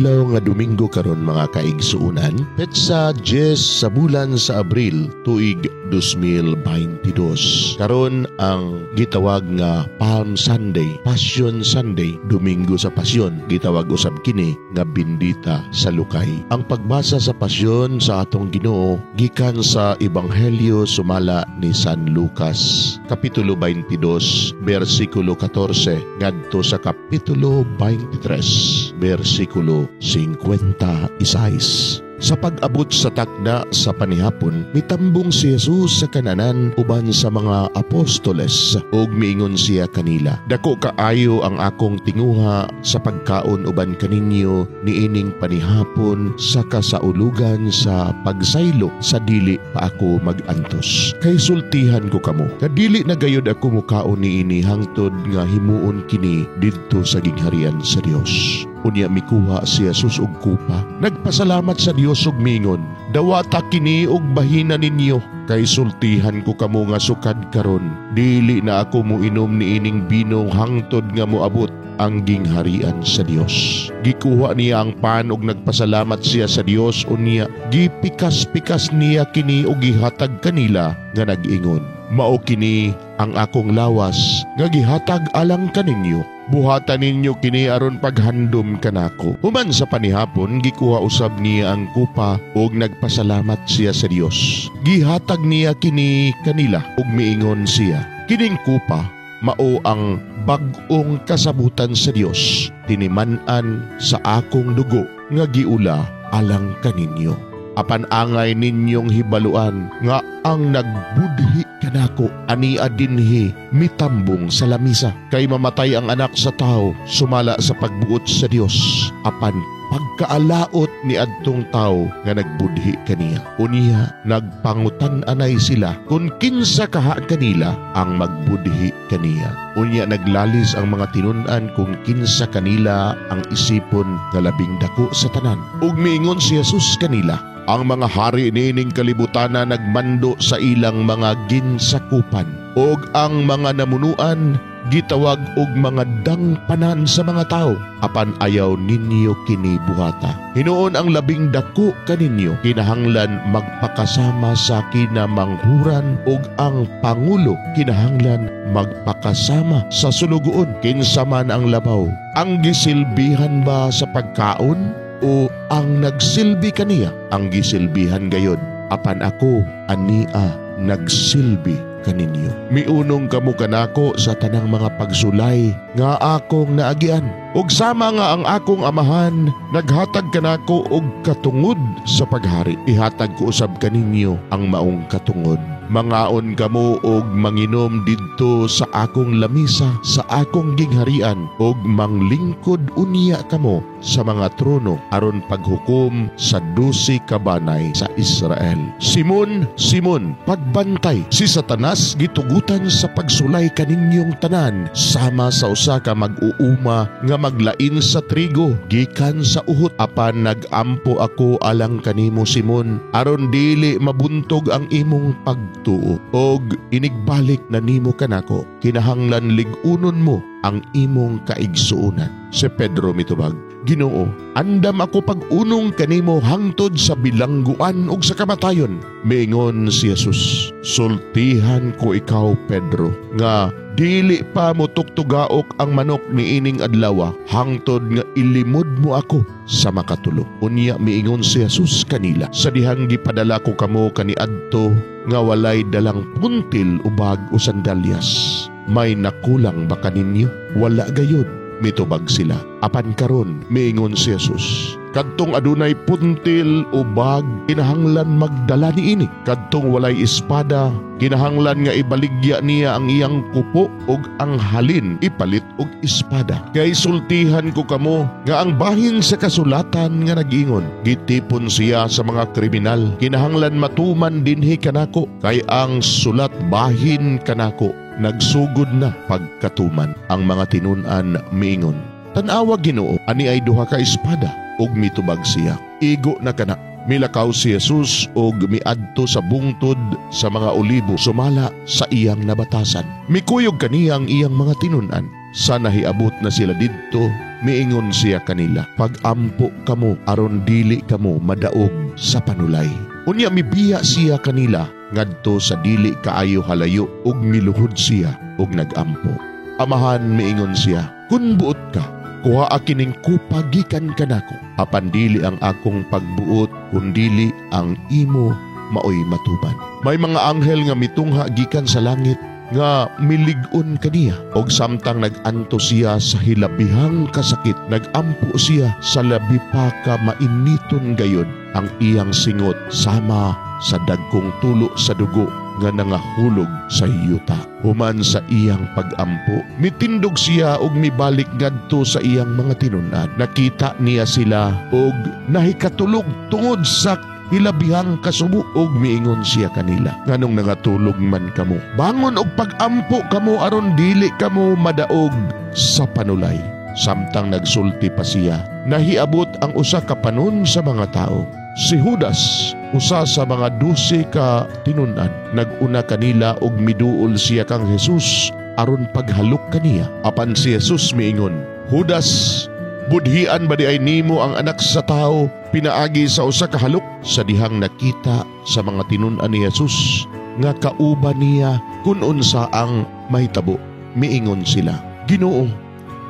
Adlaw nga Domingo karon, mga kaigsuonan, petsa 10 sa bulan sa Abril, tuig 2022. Karon ang gitawag nga Palm Sunday, Passion Sunday, Domingo sa Pasyon. Gitawag usab kini nga Bindita sa Lukay. Ang pagbasa sa Pasyon sa atong Ginoo gikan sa Ebanghelyo sumala ni San Lucas, Kapitulo 22, bersikulo 14 ngadto sa Kapitulo 23, bersikulo 56. Sa pag-abot sa takna sa panihapon, mitambong si Jesus sa kananan uban sa mga apostoles ug miingon siya kanila, "Dako kaayo ang akong tinguha sa pagkaon uban kaninyo niining panihapon sa kasaulugan sa pagsaylo sa dili pa ako mag-antos. Kay sultihan ko kamo, kadili na gayud ako mukaon niini hangtod nga himuon kini didto sa gingharian sa Dios." Unya mikuha si Jesus og kupa. Nagpasalamat sa Dios ug mingon, "Dawata kini og bahina ninyo. Kay sultihan ko kamo nga sukad karon, dili na ako moinom niining bino hangtod nga moabot ang gingharian sa Dios." Gikuha niya ang pan ug nagpasalamat siya sa Dios, unya gipikas-pikas niya kini ug gihatag kanila nga nag-ingon, "Mao kini ang akong lawas nga gihatag alang kaninyo. Buhatan ninyo kini aron paghandom kanako." Human sa panihapon, gikuha usab niya ang kupa ug nagpasalamat siya sa Dios. Gihatag niya kini kanila ug miingon siya, "Kining kupa mao ang bag-ong kasabutan sa Dios, tiniman-an sa akong dugo nga giula alang kaninyo. Apan angay ninyong hibaluan nga ang nagbudhi kanako ania dinhi mitambong sa lamisa. Kay mamatay ang Anak sa Tao sumala sa pagbuot sa Dios, apan pagkaalaot ni adtong tawo nga nagbudhi kaniya." Unya nagpangutan-anay sila kung kinsa kaha kanila ang magbudhi kaniya. Unya naglalis ang mga tinun-an kung kinsa kanila ang isipon nga labing dako sa tanan. Ug miingon si Jesus kanila, "Ang mga hari niining kalibutan nagmando sa ilang mga ginsakupan, ug ang mga namunuan gitawag og mga dangpanan sa mga tao. Apan ayaw ninyo kini buhata. Hinuon ang labing dako kaninyo kinahanglan magpakasama sa kinamanghuran, ug ang pangulo kinahanglan magpakasama sa sulugoon. Kinsa man ang labaw, ang gisilbihan ba sa pagkaon o ang nagsilbi kaniya? Ang gisilbihan gayod. Apan ako ania nagsilbi kaninyo. Miunong kamo kanako sa tanang mga pagsulay nga akong naagian. Ug sama nga ang akong Amahan naghatag kanako og katungod sa paghari, ihatag ko usab kaninyo ang maong katungod. Mangaon kamo og manginom didto sa akong lamisa sa akong gingharian, ug manglingkod unya kamo sa mga trono aron paghukom sa 12 ka banay sa Israel. Simon, Simon, pagbantay, si Satanas gitugutan sa pagsulay kaninyong tanan sama sa usa ka mag-uuma nga maglain sa trigo gikan sa uhot. Apan nag-ampo ako alang kanimo, Simon, aron dili mabuntog ang imong pagtuo. Og inigbalik na nimo kanako, kinahanglan lig-unon mo ang imong kaigsuonan." Si Pedro mitubag, "Ginoo, andam ako pag-unong kanimo hangtod sa bilangguan ug sa kamatayon." Miingon si Jesus, "Sultihan ko ikaw, Pedro, nga dili pa mo tuktugaok ang manok niining adlaw hangtod nga ilimod mo ako sa makatulo." Unya miingon si Jesus kanila, "Sa dihang gipadala ko kamo kaniadto nga walay dalang puntil o bag o sandalyas, may nakulang ba kaninyo?" "Wala gayud," mitubag sila. Apan karon miingon si Jesus, "Kadtong adunay puntil o bag kinahanglan magdala niini. Kadtong walay espada kinahanglan nga ibaligya niya ang iyang kupo, ug ang halin ipalit og espada. Kay sultihan ko kamo nga ang bahin sa kasulatan nga nag-ingon, 'Gitipon siya sa mga kriminal,' kinahanglan matuman dinhi kanako, kay ang sulat bahin kanako nagsugod na pagkatuman." Ang mga tinun-an miingon, "Tan-awa, Ginoo, ani ay duha ka espada." Ug mitubag siya, "Igo na kana." Milakaw si Jesus og miadto sa bungtod sa mga olibo sumala sa iyang nabatasan. Mikuyog kaniya ang iyang mga tinun-an. Sa nahiabot na sila didto, miingon siya kanila, "Pag-ampo kamo aron dili kamo madaog sa panulay." Unya mibiya siya kanila ngadto sa dili kaayo halayo ug miluhod siya ug nagampo. "Amahan," miingon siya, "kun buot ka, kuhaa kining kupa gikan kanako. Apan dili ang akong pagbuot, kundili ang imo maoy matuman." May mga anghel nga mitungha gikan sa langit nga milig-on kaniya, og samtang nag-antos siya sa hilabihang kasakit, nagampo siya sa labi pa ka mainiton gayod. Ang iyang singot sama sa dagkong tulo sa dugo nga nangahulog sa yuta. Human sa iyang pagampo, mitindog siya og mibalik ngadto sa iyang mga tinun-an. Nakita niya sila og nahikatulog tungod sa hilabihang kasubo, og miingon siya kanila, "Nganong nangatulog man kamo? Bangon og pagampo kamo aron dili kamo madaog sa panulay." Samtang nagsulti pa siya, nahiabot ang usa ka panon sa mga tao. Si Judas, usa sa mga 12 ka tinun-an, nag-una kanila og miduol siya kang Jesus aron paghalok kaniya. Apan si Jesus miingon, "Judas, budhian ba diay nimo ang Anak sa Tawo pinaagi sa usa ka halok?" Sa dihang nakita sa mga tinun-an ni Jesus nga kauban niya kun unsa ang mahitabo, miingon sila, "Ginoo,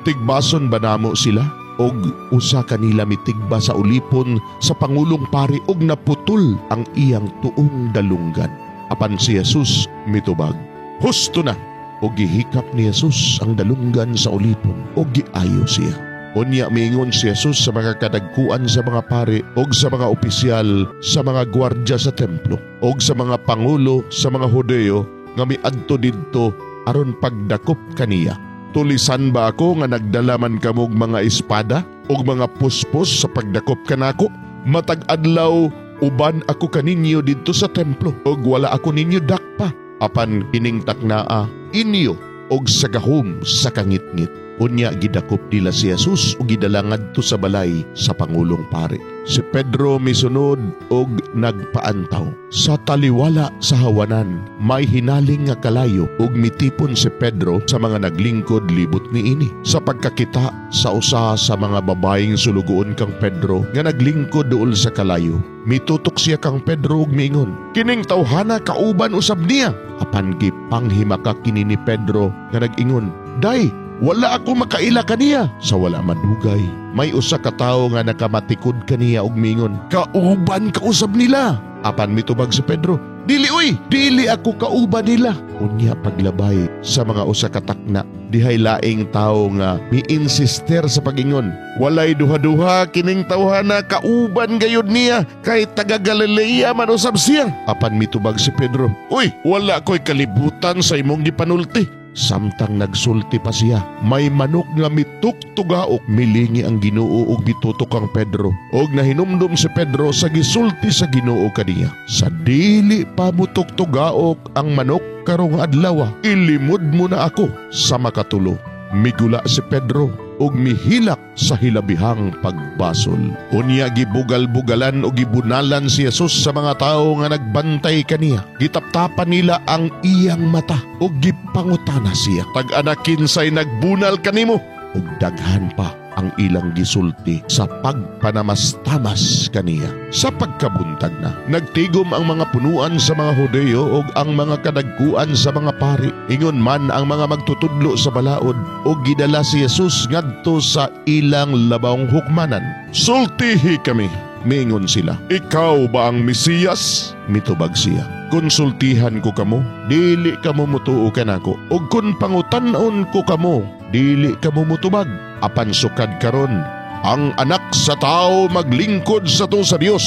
tigbason ba namo sila?" Og usa kanila mitigba sa ulipon sa pangulong pari og naputol ang iyang tuong dalunggan. Apan si Jesus mitubag, "Husto na!" Og gihikap ni Jesus ang dalunggan sa ulipon og giayo siya. Unya miingon si Jesus sa mga kadagkuan sa mga pari og sa mga opisyal sa mga gwardya sa templo og sa mga pangulo sa mga Hudeo nga miadto didto aron pagdakop kaniya, "Tulisan ba ako nga nagdala man kamog mga espada ug mga puspos sa pagdakop kanako? Matag adlaw uban ako kaninyo didto sa templo ug wala ako ninyo dakpa. Apan kining taknaa inyo og sa gahom sa kangitngit." Unya gidakop nila si Jesus ug gidala ngadto sa balay sa pangulong pari. Si Pedro misunod og nagpaantaw. Sa taliwala sa hawanan, may hinaling nga kalayo ug mitipon si Pedro sa mga naglingkod libot niini. Sa pagkakita sa usa sa mga babaeng sulugoon kang Pedro nga naglingkod duol sa kalayo, mitutok siya kang Pedro ug miingon, "Kining tawhana kauban usab niya." Apan gipanghimaka kini ni Pedro nga nag-ingon, "Day, wala ako makaila kaniya." Sa wala madugay, may usa ka tawo nga nakamatikod kaniya ug miingon, "Kauban ka usab nila." Apan mitubag si Pedro, "Dili oy, dili ako kauban nila." Unya paglabay sa mga usa ka takna, dihay laing tawo nga mi-insister sa pagingon, "Walay duha-duha, kining tawhana kauban gayud niya kay taga Galilea man usab siya." Apan mitubag si Pedro, "Uy, wala ko'y kalibutan sa imong gipanulti." Samtang nagsulti pa siya, may manok nga mituktugaok. Milingi ang Ginoo ug mitutok kang Pedro. Og nahinumdum si Pedro sa gisulti sa Ginoo kaniya, "Sa dili pa mutuktugaok ang manok karong adlaw, ilimod mo na ako sa makatulo." Migula si Pedro ug mihilak sa hilabihang pagbasol. Unya gibugal-bugalan ug gibunalan si Jesus sa mga tawo nga nagbantay kaniya. Gitaptapan nila ang iyang mata ug gipangutana siya, "Tag-ana kinsay nagbunal kanimo?" Ug daghan pa ang ilang gisulti sa pagpanamastamas kaniya. Sa pagkabuntag na, nagtigom ang mga punuan sa mga Hudeo ug ang mga kadagkuan sa mga pari, ingon man ang mga magtutudlo sa balaod, ug gidala si Jesus ngadto sa ilang labawng hukmanan. "Sultihi kami," miingon sila. "Ikaw ba ang Mesiyas?" Mitubag siya, "Konsultihan ko kamo, dili kamo mutuo kanako. Ug kun pangutan-on ko kamo, dili kamo mutubag. Apan sukad karon, ang Anak sa Tao maglingkod sa to sa Dios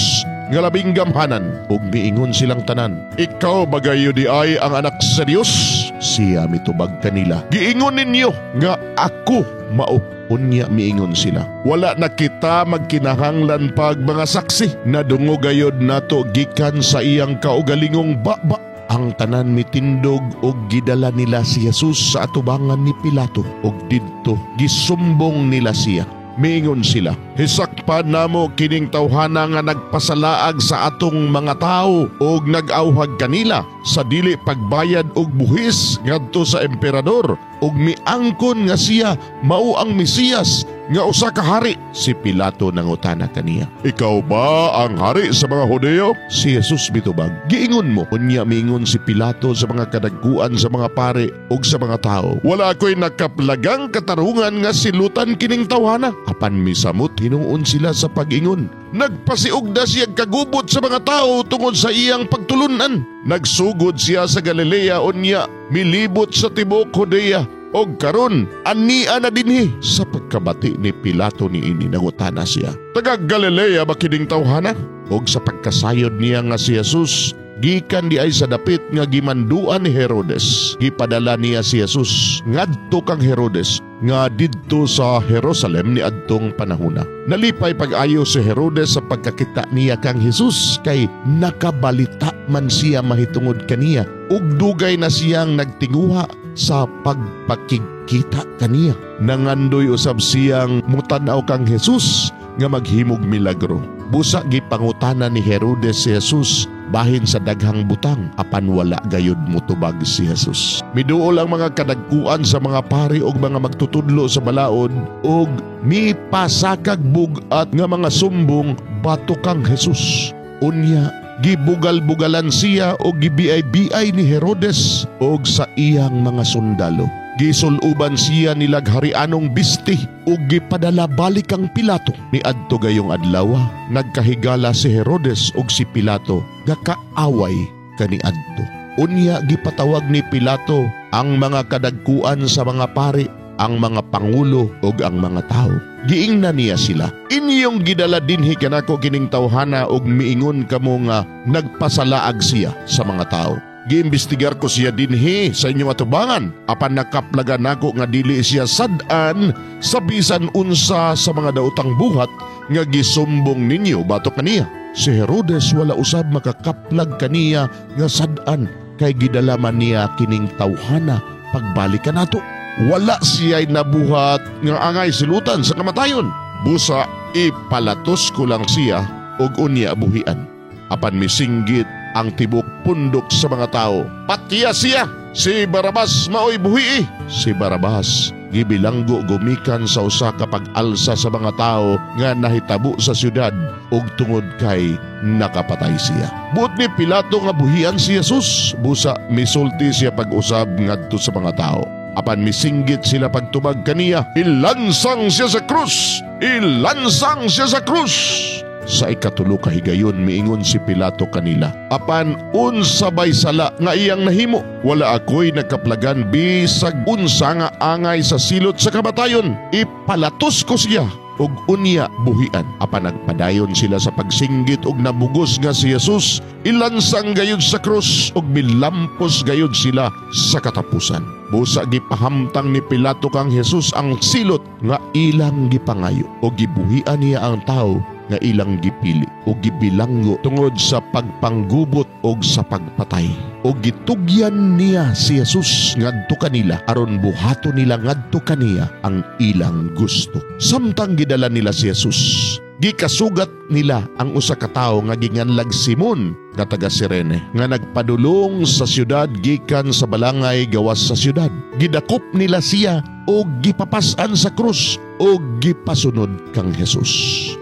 nga labing gamhanan." Ug miingon silang tanan, "Ikaw ba gayo diay ang Anak sa Dios?" Siya mitubag kanila, "Giingon ninyo nga ako mao." Unya miingon sila, "Wala na kita magkinahanglan pag mga saksi. Nadungo gayod nato gikan sa iyang kaugalingong baba." Ang tanan mitindog og gidala nila si Jesus sa atubangan ni Pilato, ug didto gisumbong nila siya. Miingon sila, "Hisakpan namo kining tawhana nga nagpasalaag sa atong mga tawo og nag-awhag kanila sa dili pagbayad og buhis ngadto sa emperador, ug miangkon nga siya mao ang Mesiyas nga usa ka hari." Si Pilato nangutana kaniya, "Ikaw ba ang hari sa mga Hudeo?" Si Jesus mitubag, "Giingon mo." Unya miingon si Pilato sa mga kadagkuan sa mga pare ug sa mga tao, "Wala ko'y nakaplagang katarungan nga silutan kining tawhana." Apan misamot hinuon sila sa pag-ingon, "Nagpasiugda siya kagubot sa mga tao tungod sa iyang pagtulunan. Nagsugod siya sa Galilea, unya milibot sa tibuok Judea, og karon ania na dinhi." Sa pagkabati ni Pilato niini, nangutana siya, "Taga Galilea ba kining tawhana?" Og sa pagkasayod niya nga si Jesus gikan di ay sa dapit nga gimanduan ni Herodes, gipadala niya si Jesus ngadto kang Herodes nga didto sa Jerusalem niadtong panahona. Nalipay pag-ayo si Herodes sa pagkakita niya kang Jesus, kay nakabalita man siya mahitungod kaniya, ug dugay na siyang nagtinguha sa pagpakigkita kaniya. Nangandoy usab siyang mutan-aw kang Jesus nga maghimog milagro. Busa gipangutana ni Herodes si Jesus bahin sa daghang butang, apan wala gayud mutubag si Jesus. Miduol ang mga kadagkuan sa mga pari og mga magtutudlo sa balaod og mipasakag bug-at nga mga sumbong batok kang Jesus. Unya gibugal-bugalan siya og gibiay-biay ni Herodes og sa iyang mga sundalo. Gisuluban siya nilag harianong bisti ug gipadala balik kang Pilato. Niadto gayong adlaw, nagkahigala si Herodes ug si Pilato, gakaaway kaniadto. Unya gipatawag ni Pilato ang mga kadagkuan sa mga pari, ang mga pangulo ug ang mga tao. Giingnan niya sila, "Inyong gidala dinhi kanako kining tawhana ug miingon kamo nga nagpasalaag siya sa mga tao. Giimbestigar ko siya dinhi sa inyong atubangan, apan nakaplagan nako nga dili siya sad-an sa bisan unsa sa mga daotang buhat nga gisumbong ninyo batok kaniya." Si Herodes wala usab makakaplag kaniya nga sad-an, kay gidala man niya kining tawhana pagbalik kanato. Wala siya'y nabuhat nga angay silutan sa kamatayon. Busa ipalatos ko lang siya og unya buhian. Apan misinggit ang tibok pundok sa mga tao, "Patya siya! Si Barabas maoy buhii!" Si Barabas gibilanggo gumikan sa usa ka pag-alsa sa mga tao nga nahitabo sa syudad ug tungod kay nakapatay siya. Buot ni Pilato nga buhian si Jesus, busa misulti siya pag-usab ngadto sa mga tao. Apan misinggit sila pagtubag kaniya, "Ilansang siya sa krus! Ilansang siya sa krus!" Sa ikatulo ka higayon miingon si Pilato kanila, "Apan unsa bay sala nga iyang nahimo? Wala ako'y nagkaplagan bisag unsa nga angay sa silot sa kamatayon. Ipalatos ko siya ug unya buhian." Apan nagpadayon sila sa pagsinggit og namugos nga si Jesus ilansang gayud sa krus, ug milampos gayud sila sa katapusan. Busa gipahamtang ni Pilato kang Jesus ang silot nga ilang gipangayo, ug gibuhian niya ang tawo nga ilang gipili o gibilanggo tungod sa pagpanggubot og sa pagpatay. O gitugyan niya si Jesus ngadto kanila aron buhaton nila ngadto kaniya ang ilang gusto. Samtang gidala nila si Jesus, gikasugat nila ang usa ka tawo nga ginganlag Simon nga taga Sirene, nga nagpadulong sa syudad gikan sa balangay gawas sa syudad. Gidakop nila siya og gipapas-an sa krus og gipasunod kang Jesus.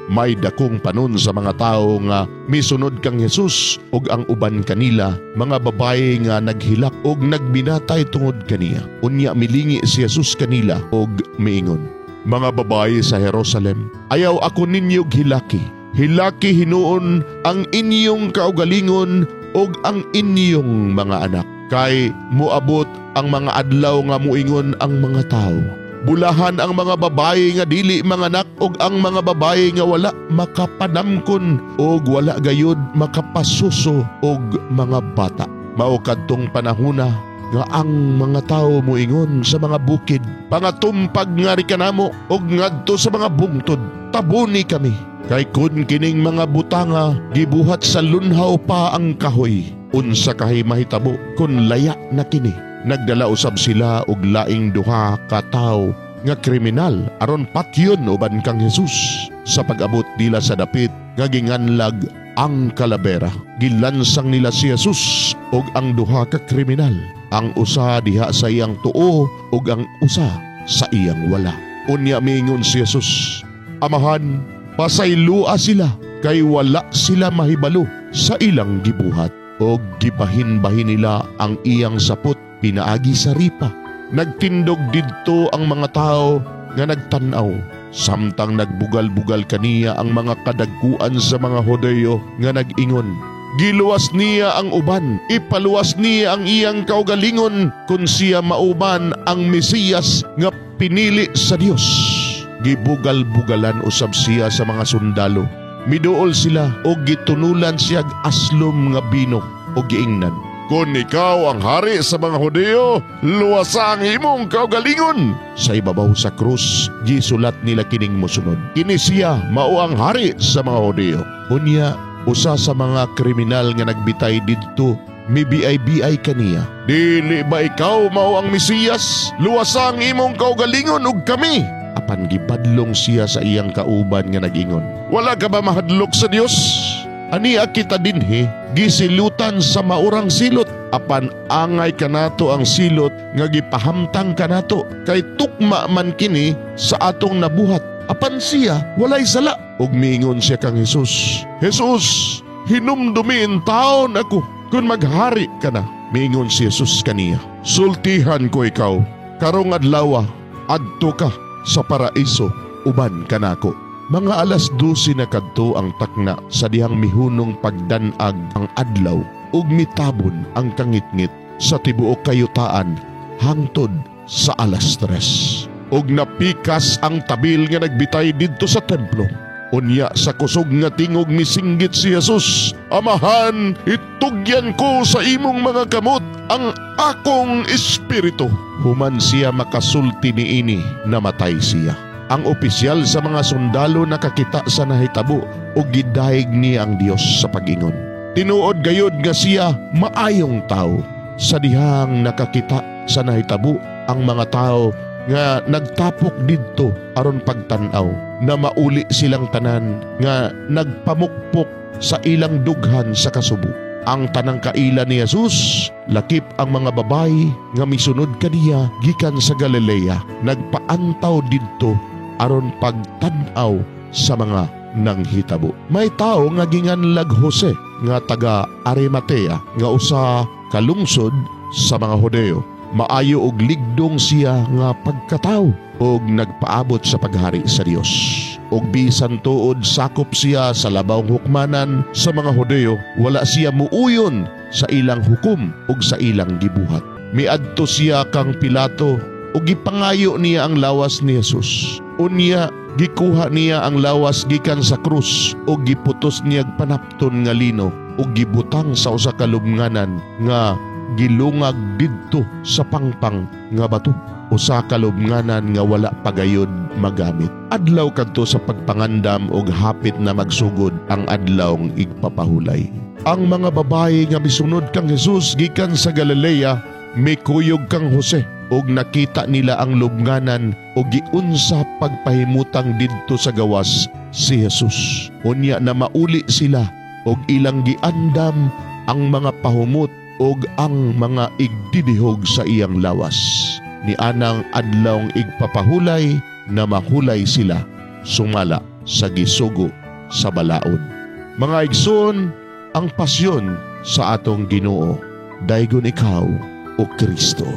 May dakong panon sa mga tao nga misunod kang Jesus, og ang uban kanila mga babaye nga naghilak og nagbinatay tungod kaniya. Unya milingi si Jesus kanila og miingon, "Mga babaye sa Jerusalem, ayaw ako ninyo hilaki. Hilaki hinuon ang inyong kaugalingon og ang inyong mga anak. Kay moabot ang mga adlaw nga muingon ang mga tao, 'Bulahan ang mga babaye nga dili manganak og ang mga babaye nga wala makapanamkon og wala gayud makapasuso og mga bata.' Mao kadtong panahona nga ang mga tawo moingon sa mga bukid, 'Pangatumpag ngari kanamo,' og ngadto sa mga bungtod, 'Tabuni kami.' Kay kun kining mga butanga gibuhat sa lunhaw pa ang kahoy, unsa kahay mahitabo kun laya na kini?" Nagdala usab sila og laing duha ka tawo nga kriminal aron patyon uban kang Jesus. Sa pag-abot nila sa dapit nga ginganlag ang Kalabera, gilansang nila si Jesus ug ang duha ka kriminal, ang usa diha sa iyang tuo ug ang usa sa iyang wala. Unya miingon si Jesus, "Amahan, pasaylua sila kay wala sila mahibalo sa ilang gibuhat." Og gibahin-bahin nila ang iyang sapot pinaagi sa ripa. Nagtindog didto ang mga tao nga nagtan-aw, samtang nagbugal-bugal kaniya ang mga kadagkuan sa mga Hudeyo nga nag-ingon, "Giluwas niya ang uban, ipaluwas niya ang iyang kaugalingon kung siya mao man ang Mesiyas nga pinili sa Dios." Gibugal-bugalan usab siya sa mga sundalo. Miduol sila og gitunulan siyag aslom nga bino og giingnan, "Kung ikaw ang hari sa mga Hudeo, luwasa ang imong kaugalingon." Sa ibabaw sa krus, gisulat nila kining mosunod: "Kini siya mao ang hari sa mga Hudeo." Unya, usa sa mga kriminal nga nagbitay didto mibiay-biay kaniya, "Dili ba ikaw mao ang Mesiyas? Luwasa ang imong kaugalingon ug kami." Apan gibadlong siya sa iyang kauban nga nag-ingon, "Wala ka ba mahadlok sa Dios? Ania kita dinhi gisilutan sa maurang silot, apan angay kanato ang silot nga gipahamtang kanato, kay tukma man kini sa atong nabuhat. Apan siya walay sala." Ug miingon siya kang Jesus, "Jesus, hinumdumi intawon ako kung maghari ka na." Miingon si Jesus kaniya, "Sultihan ko ikaw, karong adlaw adto ka sa paraiso uban kanako." Mga 12:00 na kadto ang takna sa dihang mihunong pagdanag ang adlaw ug mitabon ang kangitngit sa tibuok kayutaan hangtod sa 3:00. Ug napikas ang tabil nga nagbitay didto sa templo. Unya sa kusog nga tingog misinggit si Jesus, "Amahan, itugyan ko sa imong mga kamot ang akong espiritu." Human siya makasulti niini, namatay siya. Ang opisyal sa mga sundalo nakakita sa nahitabo ug gidayeg niya ang Dios sa pag-ingon, "Tinuod gayod nga siya maayong tao." Sa dihang nakakita sa nahitabo ang mga tao nga nagtapok didto aron pagtan-aw, na mauli silang tanan nga nagpamukpok sa ilang dughan sa kasubo. Ang tanang kaila ni Jesus, lakip ang mga babayi nga misunod kaniya gikan sa Galilea, nagpaantaw didto aron pagtan-aw sa mga nanghitabo. May tao nga ginganlag Jose nga taga Arimatea nga usa ka lungsod sa mga Hudeo. Maayo og ligdong siya nga pagkatawo og nagpaabot sa paghari sa Dios. Og bisan tuod sakop siya sa labawng hukmanan sa mga Hudeo, wala siya muuyon sa ilang hukom ug sa ilang gibuhat. Miadto siya kang Pilato ug gipangayo niya ang lawas ni Jesus. Unya gikuha niya ang lawas gikan sa krus ug giputos niyag panapton nga lino ug gibutang sa usa ka lubnganan nga gilungag didto sa pangpang nga bato, usa ka lubnganan nga wala pagayod magamit. Adlaw kadto sa pagpangandam ug hapit na magsugod ang adlawng igpapahulay. Ang mga babayi nga misunod kang Jesus gikan sa Galilea mikuyog kang Jose ug nakita nila ang lubnganan ug giunsa pagpahimutang didto sa gawas si Jesus. Unya na mauli sila ug ilang giandam ang mga pahumot ug ang mga igdidihog sa iyang lawas. Ni anang adlawng igpapahulay na mahulay sila sumala sa gisugo sa balaod. Mga igsoon, ang pasyon sa atong Ginoo. Daygon ikaw, o Kristo.